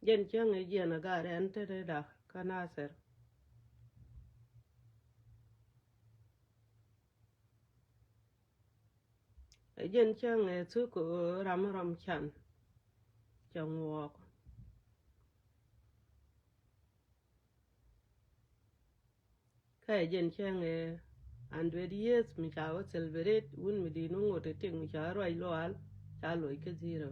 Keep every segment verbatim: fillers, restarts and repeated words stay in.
Jɛn cäŋ ɛ jiɛn ɛ gaat ɛn te te dak kä Nathir. Ɛ jɛn cäŋ ɛ thuk ram ram can cɛ ŋuɔɔk. Kä ɛ jɛn cäŋ ɛ hundred years mi ca wä celebrate wun mi di̱i̱t wä ŋot ɛ tik mi ca ruac lual ca loc kä zero.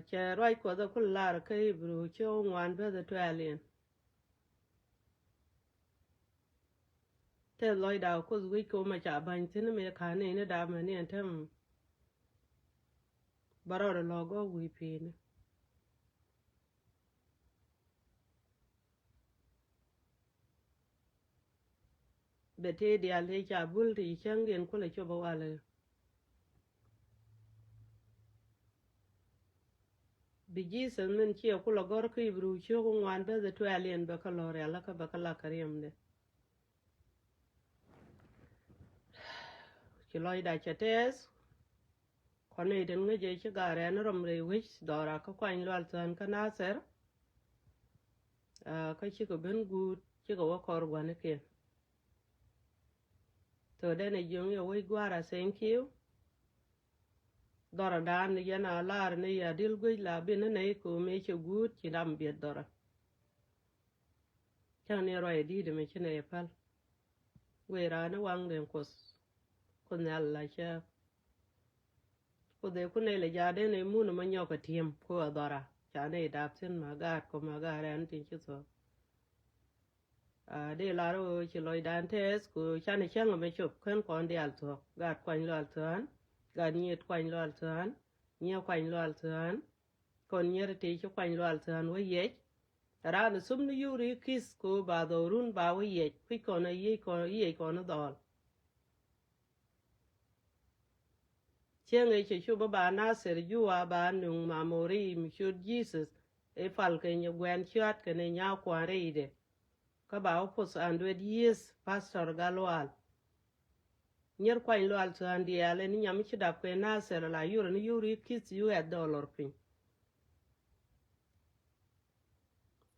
Cɛ ruac Kuɔth ɛ kul lar kä Hibru ci ŋuan beth ɛ twelve in. Tɛth lɔcda Kuoth wec kɛ wä ma ca ba̱ny thi̱n mëë ka̱n ni ni dap mɛ ni ɛn tɛm. Bä rɔɔdɛ lɔ gɔw wi̱i̱ pi̱i̱ni. Bɛ tëë diaal tëë ca bul ti ci cäŋdiɛn kulɛ cop ɛ walɛ. Bi Jesus min ciɛ kulɛ gɔr kä Hibru ciök ŋuan beth twelve in bɛ kä lɔ rial kä bɛ kä lak kä riɛmdɛ. Ci lɔcda cɛ tɛɛth. Kɔn nɛy tin ŋäcɛ ci gaat rɛn rɔm rɛy wec dhɔra kä kuany lual thuan kä Nathir. Kä cikɛ ben guut cikɛ wä kɔr guanikiɛn. Thok dɛn ɛ jiöŋ yɛ wec gua̱a̱ra thank you. Dhɔra dan yɛn a lar ni ya dil guec la bin ni nɛy ko̱o̱m ëë cɛ guut ci ram biɛt dhɔra. Cäŋ ni ruac di̱i̱t mi ci nɛy päl. Wëë raan ni waŋ den Kuoth. Kuoth nhial la cääk. Kuoth ëë kun nɛy lɛ jaat den ëë mun ma nyɔk ɛ ti̱em ku ɛ dhɔra ca nɛy dap thi̱n ma gaat kɔ ma gaat rɛn tin ci thuɔ̱k. Dee lar ɣöö ci lɔcdan tɛɛth ku canɛ cäŋ ɛmɛ cop kän kɔn diaal thuɔ̱k. Gaat kuany lual thua̱a̱n, gaat nyiet kuany lual thua̱a̱n, nyiee kuany lual thua̱a̱n. Kɔn nyier ti ci kuany lual thua̱a̱n wä yiɛc. Raan thum ni yuri kith ku ba dhɔrun ba wä yiɛc kui̱c kɔn a yiɛc kɔn yiɛc kɔn dhɔl. Cieŋ ëë cɛ cop ba Nathir juwa ba nuŋ mamori mi ciöt Jesus. Ëë pal kɛ nyɛ guɛn ciöt kɛnɛ nyakuan rɛydɛ. Kä ba wä puth hundred years pastor Gatlual. Nyier kuany lual thua̱a̱n diaal ɛn nyam ci dap kɛ Nathir la yur ni yuri kith yu ɛ dhɔlɔr piny.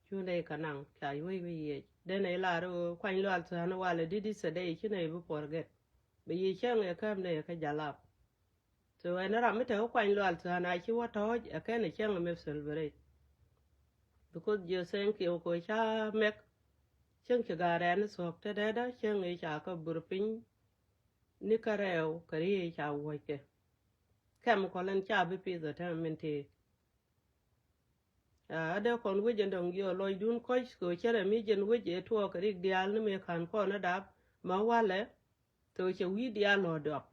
Cu nɛy kɛ naŋ ca yuec wi̱i̱ yiëc den ɛ lar ɣöö kuany lual thua̱a̱n walɛ di̱t i̱ thädɛ ci nɛy bi puɔr gɛt. Bɛ yiëc cäŋ ɛ käm nɛy kä jalap. So ɛn ram mi te wä kuany lual thua̱a̱n a ci wä tɔ̱ɔ̱c ɛ kɛn ɛ cäŋ ɛ mɛ celebrate. Because jiö thank you kɛ ca mɛk. Cäŋ ci ga̱a̱r ɛn thuɔ̱k te dɛdä cäŋ ɛ ca kä bur piny. Ni kä rɛw kɛ ri ɛ ca wuɔ̱ckɛ. Kɛm kɔl ɛn ca bi pith ɛ tɛm min tëë. Aa dee kɔn wec ɛn dɔ̱ŋ jiɔ lɔcdun kɔc kɛ cärɛ mi jɛn wec ëë tuɔɔk kɛ rik diaal ni mëë ka̱n kɔn ɛ dap ma walɛ. Thok cɛ wi̱i̱ diaal lɔ dɔp.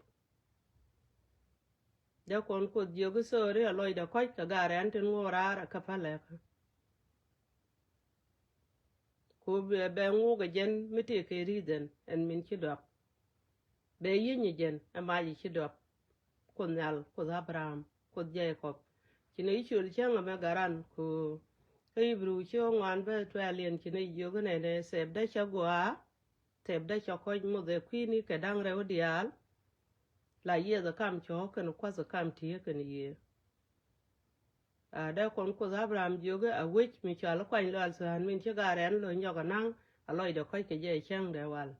Dee kɔn Kuoth jiök i̱ thok ri a lɔcdɛ kɔc kɛ gaarɛ ɛn tin ŋuɔ̱ɔ̱r raar ɛ kä pälɛ kä. Ku bɛ ŋuk ɛ jɛn mi tëë kɛ ri̱th ɛn ɛn min ci dɔp. Bɛ yieny ɛ jɛn ɛ mac ɛ ci dɔp. Kuoth Nhial, Kuoth Abraham, Kuoth Jacob. Ci nɛ i̱ col cäŋ ɛmɛ garan ku kä Hibru ci ŋuan bɛ tuɛɛl yɛn ci nɛ jiök inɛnɛ thɛpdä cä gɔaa. Thɛpdä cä kɔc muth ɛ kui̱ni kɛ da̱ŋ rɛw diaal. La yiɛth ɛ kam cɔ̱ɔ̱k kɛn kuath ɛ kam ti̱i̱ kɛn yiëë. Aa dee kɔn Kuoth Abraham jiök i̱ a wec mi cɔal i̱ kuany lual tha̱a̱n min ci gaarɛ ɛn lo̱c nyɔk ɛ na̱ŋ a lɔcdɛ kɔc kɛ jɛ cäŋ dee wal.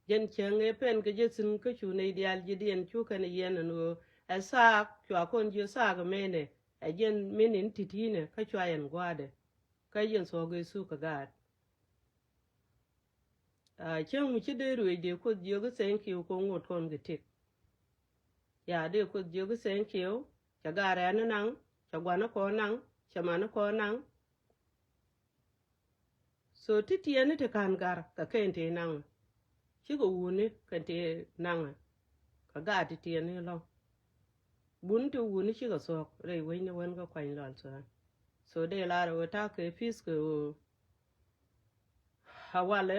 Jɛn cäŋ ëë pen kɛ jɛ thi̱n kä cu nɛy diaal ji̱ diɛn cu kɛn ɛ yɛn ɛn ɣöö ɛ thaak cua kɔn ji̱ thaak ɛmɛnɛ ɛ jɛn min in ti̱ti̱nɛ kä cua yɛn gua̱a̱dɛ. Kä jɛn thuɔ̱k ëë thuk kɛ gaat. Aa cäŋ mi ci dee ruëëc dee Kuoth jiök i̱ thank you kɛ ŋot kɔn kɛ tëk. Ya dee Kuoth jiök i̱ thank you cɛ gaarɛ ɛn naŋ cɛ gua̱n kɔn naŋ cɛ man kɔn naŋ. So ti tiɛɛni ti ka̱n gar kɛ kɛn ti naŋɛ. Cikɛ wuni kɛn ti naŋɛ kɛ gaat ti tiɛɛni lɔ̱ŋ. Bun ti wuni cikɛ thuɔ̱k rɛy wecni wen kä kuany lual thua̱a̱n. So dee lar ɛ ɣöö ta̱a̱ kɛ pi̱th kɛ ɣöö a walɛ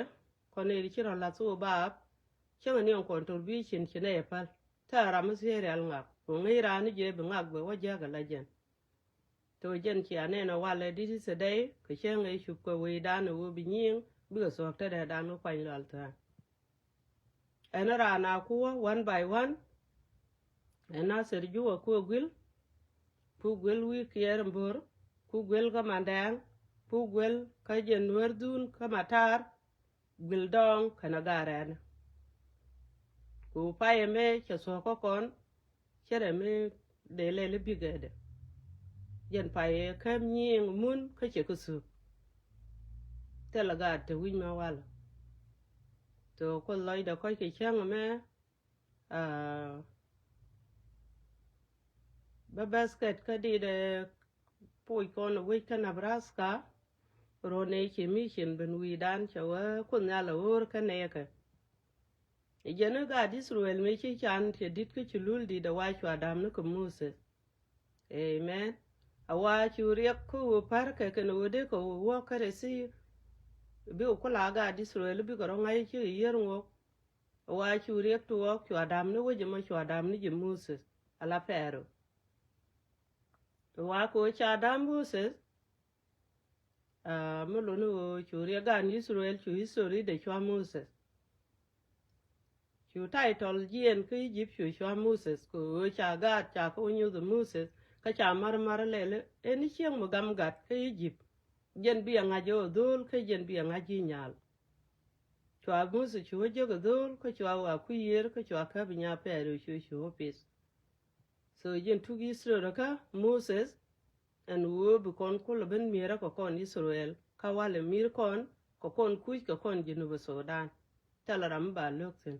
kɔn ëë ci rɔ lath ɣöö baap. Cäŋɛ ni ɛn contribution ci nɛy ɛ päl. Thɛɛ ram mi thiee rial ŋak kɛ ŋäc raan ni jɛ bi ŋak bɛ wä jäk ɛ la jɛn. Thok jɛn cia nɛn ɛ walɛ di̱t i̱ thädɛy kɛ cäŋ ëë cup kɛ wecdan ɛ ɣöö bi nyiëëŋ bikɛ thuɔ̱k tetdɛ dan kä kuany lual thua̱a̱n. Ɛn raan a kuɔ one by one. Ɛn Nasir Juwa kuɔ guil. Ku guil wi̱i̱ kiɛɛr mbör. Ku guil kä Mandɛɛŋ. Ku guil kä jɛ Nuɛr dhun kä Matar. Guil dɔɔŋ kɛnɛ Gaarɛɛn. Ku payɛ mëë cɛ thuɔ̱k kä kɔn. Cɛ rɛ mëë dee lɛl i̱ bikɛ dɛ. Jɛn payɛ kɛm nyiŋ mun kä cɛ kä thuk. Thilɛ gaat te wi̱c ma walɛ. Thok Kuoth lɔcdɛ kɔc kɛ cäŋ mɛ. Aa, bä basket kä dit ɛ puc kɔn wec kä Nebraska. Ruɔ̱n ɛ ci mission ben wi̱i̱dan cɛ wä Kuoth Nhial ɛ ɣöör kä nɛɛkɛ. Ɛ jɛn i̱ gaat Israel mëë ci can cɛ di̱t kä ci lul dit ɛ wa cua dam ni kɛ Moses. Amen. A wa cu riɛk kä ɣöö pärkɛ kɛn ɣöö dee kɛ ɣöö wä kä rɛth i̱ bi kɛ kula gaat Israel bikɛ rɔ ŋa̱c ci yier ŋuɔk. A wa cu riɛk tuɔɔk cua dam ni wec ɛmɔ cua dam ni ji̱ Moses ala Pɛro. A wa kɛ ɣöö ca dam Moses. Aa, mi luni ɣöö cu riɛk gan Israel cu history dee cua Moses. Cu title jiɛn kä Egypt cu cua Moses kɛ ɣöö ca gaat ca kä wä nyuth Moses kä ca mar mar lɛl ɛn i̱ cieŋ mi gam gat kä Egypt. Jɛn bi a ŋa̱c ɛ ɣöö dho̱o̱l kä jɛn bi a ŋa̱c ji̱ nyal. Cua Moses cu wä jek ɛ dho̱o̱l kä cua wa kui̱ yiër kä cua käp nya Pɛro cu cu wä pith. So jɛn tuk Israel kä Moses. Ɛn ɣöö bi kɔn kulɛ ben mi̱eerä kɛ kɔn Israel kä walɛ mi̱i̱r kɔn kɛ kɔn kuc kɛ kɔn Junub Sudan. Thilɛ ram mi ba lo̱k thi̱n.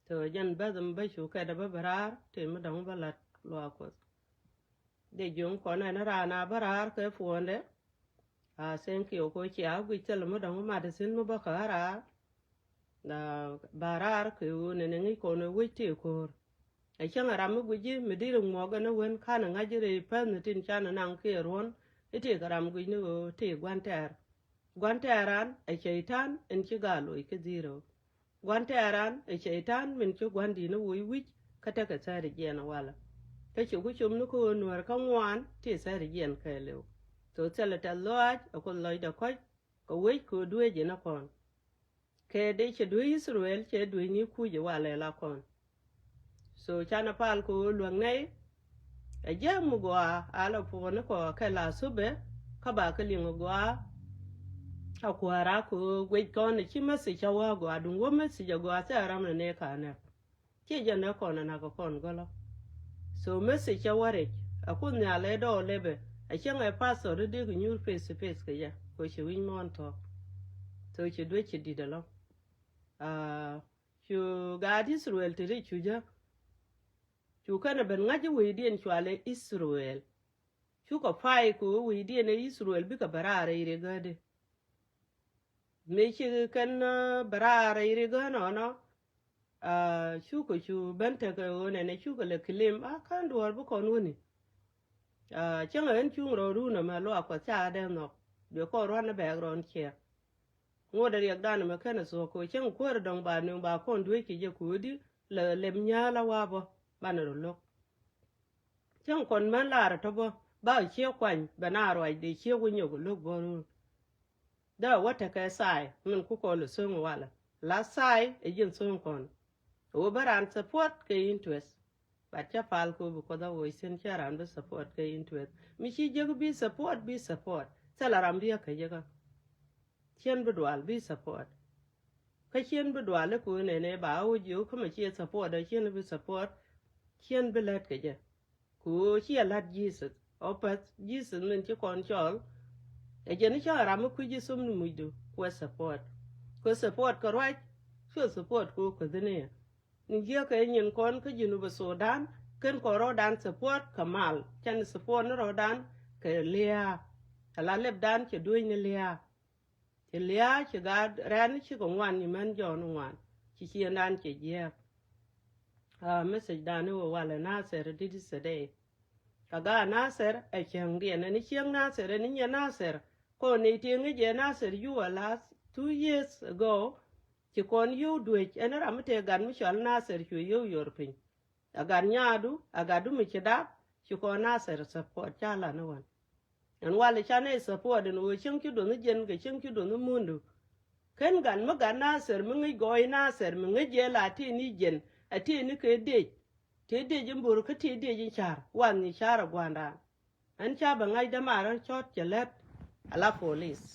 Thok jɛn bäth mi bä cu kɛt ɛ bä bɛ raar tëë mi dɔ̱ŋ bä la̱t luaak Kuɔth. Dee jiöŋ kɔn ɛn raan a bä raar kɛ puɔ̱ndɛ. A thank you kɛ cia guic thilɛ mi dɔ̱ŋ bä mat thi̱n mi bä kɛ raar. Ba raar kɛ ɣöö nɛnɛ ŋi̱c kɔn ɛ wec tëë ko̱o̱r. Ɛ cäŋ ɛ ram mi guic ji̱ mi di̱t ɛ ŋuɔk ɛn ɛ wen ka̱n ɛ ŋa̱c ji̱ rɛy päth ni tin can ɛ naŋ kiɛ ruɔ̱n i̱ tëëk ɛ ram guic ni ɣöö tëëk gua̱n tɛɛr. Gua̱n tɛɛr an ɛ cɛy-tan ɛn ci gaa loc kä dhiro. Gua̱n tɛɛr an ɛ cɛy-tan min ci gua̱n di̱t ni woc wi̱c kä tekɛ thɛɛr jiɛn ɛ walɛ. Kä ci ku com ni kä ɣöö nuäär kä ŋuan tëë thɛɛr jiɛn kɛɛliw. Tho thilɛ tɛth lɔaac ɛ Kuoth lɔcdɛ kɔc kɛ wec kɛ ɣöö dueec in ɛ kɔn. Kɛ dee cɛ duec Israel cɛ duec ni kuc ɛ walɛ la kɔn. So canɛ pal kɛ ɣöö luäk nɛy ɛ jiäk mi gɔaa a la puɔ̱ni kɔ kɛ la thupɛ kä ba kä liŋ gɔaa. A kuäär a kɛ ɣöö guec kɔn ɛ ci message ca wä gɔaa duŋ wä message a gɔaa thil ram ni nɛy ka nɛk. Ciɛ jɛ nɛ kɔn ɛ nak kɛ kɔn gɔlä. So message cɛ wä rɛc a Kuoth Nhial ɛ dɔɔk lɛpɛ a cäŋ ɛ pastor di dee kɛ nyuur face to face kɛ jɛ kɛ ci wi̱c muɔ̱ɔ̱n thuɔ̱k. So ci duec ci di̱t ɛlɔ. Aa, cu gaat Israel ti ri cu jä. Cu kɛn ɛ ben ŋa̱c i̱ wecdiɛn cualɛ Israel. Cukɛ pay kɛ ɣöö wecdiɛn ɛ Israel bikɛ bɛ raar rɛy ri gäätdi. Mëë ci kɛn bɛ raar rɛy ri gään ɔnɔ. Cukɛ cu ben tekɛ ɣöö nɛnɛ cukɛ lɛ claim a kän duɔ̱ɔ̱r bi kɔn wäni. Cäŋ ɛ ɣän cuŋ rɔɔdun ɛmɛ luaak Kuɔth ca dee nhɔk. Bi kɔn ruan ni bɛɛk rɔɔn ciɛɛk. Ŋot ɛ riɛkdan ɛmɛ kɛn ɛ thuɔ̱k kɛ cäŋ kuäär dɔ̱ŋ ba nööŋ ba kɔn dueec kɛ jɛ kuäärdi lɛ lɛp nyääl a wapä banɛ rɔ lo̱k. Cäŋ kɔn män laarä tɔ bä ba ciek kuany bɛ na ruac dee ciek wä nyök lo̱k bä run. Dee wä tekɛ thaay min ku kɔl ɛ tho̱o̱ŋ walɛ la thaay ɛ ji̱n tho̱o̱ŋ kɔn. Ɛ wä bä raan support kɛ interest. But cä pal kɛ wä bi Kuɔth a woc thin cä raan bi support kɛ interest mi ci jek bi support bi support thilɛ ram bi a kä jek a. Cien bi dual bi support. Kä cien bi dual iku nɛnɛ ba a wä jiök kä mɛ ciɛ support a cien bi support. Cien bi lät kɛ jɛ. Ku ciɛ lät Jesus ɔ pɛth Jesus min ci kɔn cɔl. Ɛ jɛn i̱ cä ram mi kui̱c i̱ thom ni mucdu kuɛ support. Kuɛ support kɛ ruac. Cuɛ support ku kɛ dhini yɛ ni jiäkɛ nyin kɔn kä Junub Sudan kɛn kɔn rɔɔdan support kɛ mal. Cɛn support ni rɔɔdan kɛ lia̱a̱. Ala lɛpdan cɛ duec ni lia̱a̱. Ci lia̱a̱ ci gaat rɛn cikɛ ŋuan ni män jɔɔn ŋuan ci ciëndan cɛ jiääk. A message dan i̱ wä walɛ Nasir dit is a day. Ka gaat Nasir ɛ cäŋdiɛn ɛn i̱ cieŋ Nasir ɛn i̱ nyɛ Nasir. Kɔn nɛy tieŋ i̱ jɛ Nasir yuwä last two years ago. Ci kɔn yio̱w duec ɛn ram mi tëë gat mi cɔal Nasir cu yio̱w yor piny. A gat nyaadu a gatdu mi ci dap ci kɔn Nasir support ca lan i̱ wan. Ɛn wal i̱ canɛ support ɛn ɣöö cieŋ ci duɔth i̱ jɛn kɛ cieŋ ci duɔth i̱ mundu. Kän gat mi gat Nathir mi ŋäc gɔɔy Nathir mi ŋäc jɛ la tëë ni jiɛn a tëë ni kɛ dec. Tëë dec in bor kä tëë dec in car wan ni car a gua̱ndan. Ɛn ca bɛ ŋa̱c dämaar rɔ̱ cɔt cɛ lät a la police.